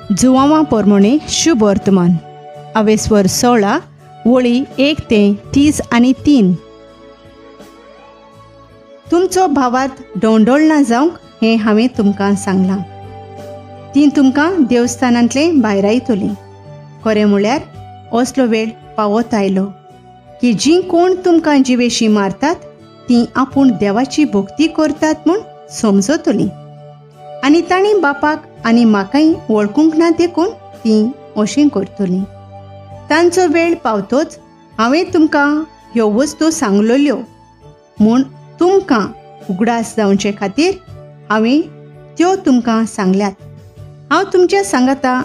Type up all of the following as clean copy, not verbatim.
जुवांवा पोरमोणे शुभ वर्तमान अवेस्वर 16 वळी 1 ते 33. तुमचो भावार्थ डोंडोळ ना जावंक हें हांवें तुमकां सांगलां. तीं तुमकां देवस्थानांतलें भायरायतलीं. खरें म्हळ्यार असलो वेळ पावत आयलो की जीं कोण तुमकां जिवेशी मारतात तीं आपूण देवाची भक्ती करतात म्हूण समजतलीं आनी तांणी बापाक आनी म्हाकाय वळखूंक ना देखून तीं अशें करतलीं. तांचो वेळ पावतोच हांवें तुमकां ह्यो वस्तू सांगलेल्यो म्हूण तुमकां उगडास जावचे खातीर हांवें त्यो तुमकां सांगल्यात. हांव तुमच्या सांगाता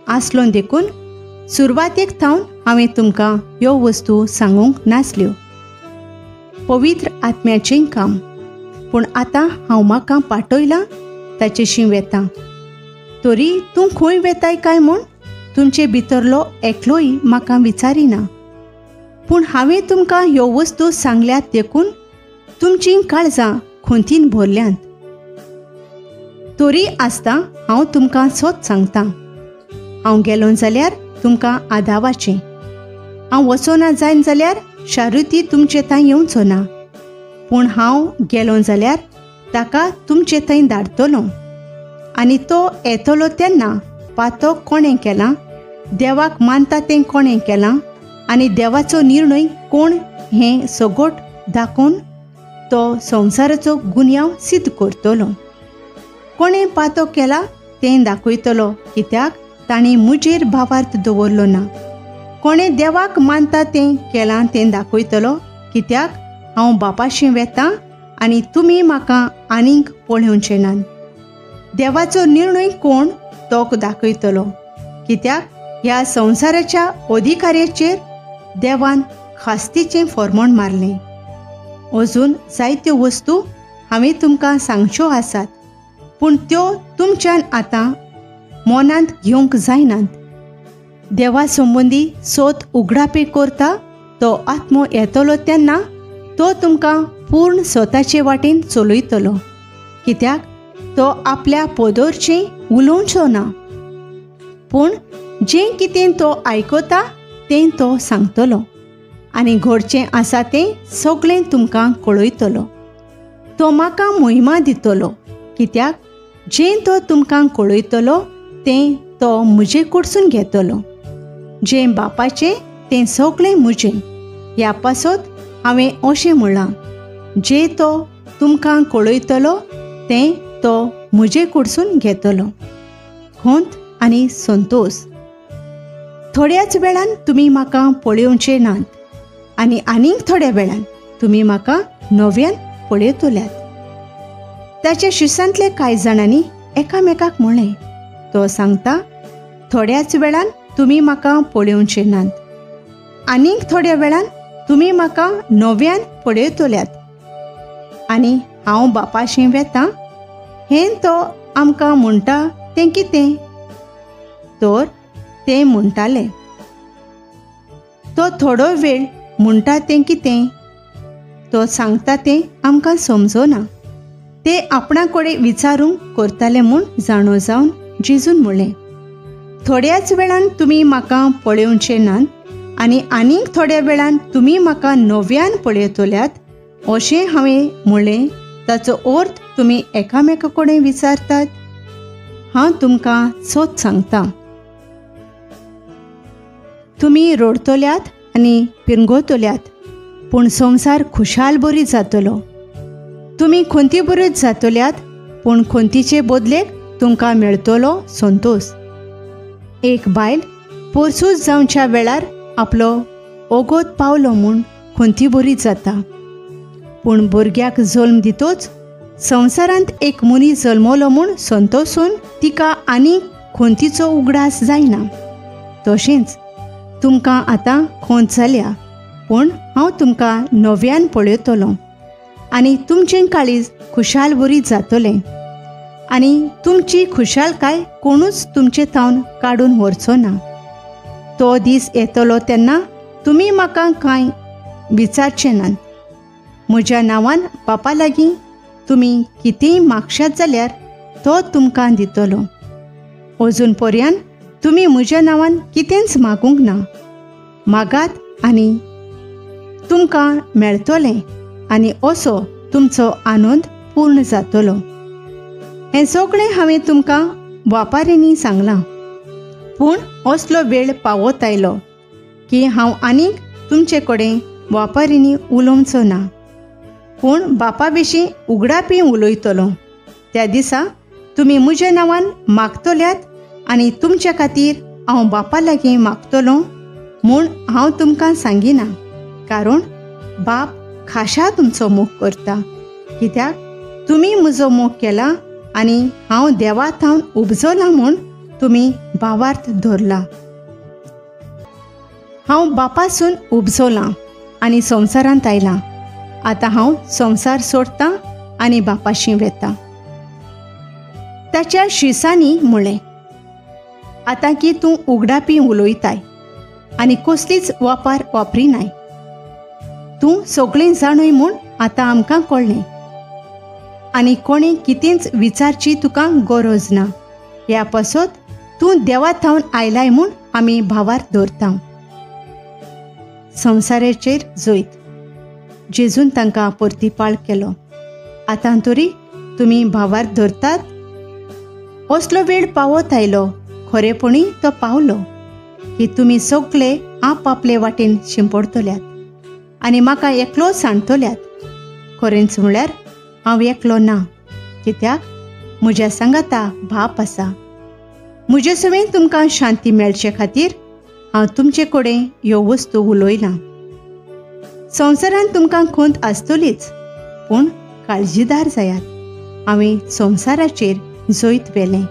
आसलो देखून सुरवातेक थावन हांवें तुमकां ह्यो वस्तू सांगूंक नासल्यो. पवित्र आत्म्याचें काम. पूण आतां हांव म्हाका पाठयलां ताचेशी वेता. तरी तूं खंय वेताय काय म्हूण तुमचे भितरलो एकलोय म्हाका विचारिना. पूण हांवें तुमकां ह्यो वस्तू सांगल्यात देखून तुमचीं काळजां खंतीन भरल्यांत. तरी आसता हांव तुमकां सत सांगतां, हांव गेलो जाल्यार तुमकां आदावाचें, हांव वचोना जायन जाल्यार शारुती तुमचे थंय येवचो ना. पूण हांव गेलो जाल्यार ताका तुमचे थंय धाडटलो आनी तो येतलो तेन्ना पातो कोणें केलां, देवाक मानता तें कोणें केलां आनी देवाचो निर्णय कोण हें सगोट दाखोवन तो संवसाराचो गुन्यांव सिद्ध करतलो. कोणें पातो केला तें दाखयतलो, कित्याक तांणी म्हजेर भावार्थ दवरलो ना. कोणें देवाक मानता तें केलां तें दाखयतलो, कित्याक हांव बापाशी वेतां आनी तुमी म्हाका आनीक पळोवचें नात. देवाचो निर्णय कोण तो दाखयतलो, कित्याक ह्या संवसाराच्या अधिकाऱ्याचेर देवान खास्तीचें फॉर्मोण मारलें. अजून जायत्यो वस्तू हांवें तुमकां सांगच्यो आसात, पूण त्यो तुमच्यान आतां मनांत घेवंक जायनात. देवा संबंदी सोद उगडापे करता तो आत्मो येतलो तेन्ना तो तुमकां पूर्ण स्वताचे वाटेन चलयतलो, कित्याक तो आपल्या पोदोरचें उलोवचो ना, पूण जें कितें तो आयकता तें तो सांगतलो आनी घडचें आसा तें सगळें तुमकां कळयतलो. तो म्हाका मोहिमा दितलो, कित्याक जें तो तुमकां कळयतलो तें तो म्हजे कडसून घेतलो. जें बापाचें तें सगळें म्हजें. ह्या पासत हांवें अशें म्हळां, जें तो तुमकां कळयतलो तें तो म्हजे कडसून घेतलो. खंत आनी संतोष. थोड्याच वेळान तुमी म्हाका पळोवचे नात आनी आनीक थोड्या वेळान तुमी म्हाका नव्यान पळयतल्यात. ताच्या शिसांतले कांय जाणांनी एकामेकाक म्हणलें, तो सांगता थोड्याच वेळान तुमी म्हाका पळोवचे नात, आनीक थोड्या वेळान तुमी म्हाका नव्यान पळयतल्यात आनी हांव बापाशी वेतां हें तो आमकां म्हणटा तें कितें? तर ते म्हणटाले, तो थोडो वेळ म्हणटा तें कितें? तो सांगता तें आमकां समजना. ते आपणा कडेन विचारूंक करताले म्हूण जाणो जावन जेजून म्हणलें, थोड्याच वेळान तुमी म्हाका पळोवचे नात आनी आनीक थोड्या वेळान तुमी म्हाका नव्यान पळयतल्यात अशें हांवें म्हणलें. ताचो अर्थ तुमी एकामेका कडेन विचारतात. हांव तुमकां सत सांगता, तुमी रडतल्यात आनी पिरंगतल्यात, पूण संवसार खुशाल बरी जातलो. तुमी खंती बरीच जातल्यात, पूण खंतीचे बदलेक तुमकां मेळटलो संतोष. एक बायल पोरसूच जावच्या वेळार आपलो ओगोत पावलो म्हूण खंती बरी जाता, पूण भुरग्याक जल्म दितोच संवसारांत एक मनीस जल्मलो म्हूण संतोषून तिका आनीक खंतीचो उगडास जायना. तशेंच तुमकां आतां खंत जाल्या, पूण हांव तुमकां नव्यान पळयतलो आनी तुमचें काळीज खुशाल बरी जातलें आनी तुमची खुशालकाय कोणूच तुमचे थावन काडून व्हरचो ना. तो दीस येतलो तेन्ना तुमी म्हाका कांय विचारचे नात. म्हज्या नांवान बापा लागीं तुमी कितेंय मागशात जाल्यार तो तुमकां दितलो. अजून पर्यान तुमी म्हज्या नांवान कितेंच मागूंक ना. मागात आनी तुमकां मेळटलें आनी असो तुमचो आनंद पूर्ण जातलो. हें सगळें हांवें तुमकां वापारींनी सांगलां, पूण असलो वेळ पावत आयलो की हांव आनीक तुमचे कडेन वापारींनी उलोवचो ना, पूण बापा विशीं उगडापी उलयतलो. त्या दिसा तुमी म्हज्या नांवान मागतल्यात आनी तुमच्या खातीर हांव बापा लागीं मागतलो म्हूण हांव तुमकां सांगिना, कारण बाप खाशा तुमचो मोग करता, कित्याक तुमी म्हजो मोग केला आनी हांव देवा थावन उपजलां म्हूण तुमी भावार्थ धरला. हांव बापासून उपजलां आनी संवसारांत आयलां. आतां हांव संवसार सोडटां आनी बापाशी वेतां. ताच्या शिसांनी म्हळें, आतां की तूं उगडापी उलयताय आनी कसलीच वापार वापरिनाय, तूं सगळें जाणूय म्हूण आतां आमकां कळ्ळें आनी कोणें कितेंच विचारची तुका गरज ना. ह्या पासत तूं देवा थावन आयलाय म्हूण आमी भावार दवरता. संवसाराचेर जैत. जेजून तांकां परतीपाळ केलो, आतां तरी तुमी भावार धरतात? असलो वेळ पावत आयलो, खरेपणी तो पावलो, की तुमी सगळे आपआपले वाटेन शिंपडतल्यात आनी म्हाका एकलो सांडतल्यात. खरेंच म्हळ्यार हांव एकलो ना, कित्याक म्हज्या सांगाता बाप आसा. म्हजे सवें तुमकां शांती मेळचे खातीर हांव तुमचे कडेन ह्यो वस्तू उलयलां. संवसारांत तुमकां खंत आसतलीच, पूण काळजीदार जायात, हांवें संवसाराचेर जैत व्हेलें.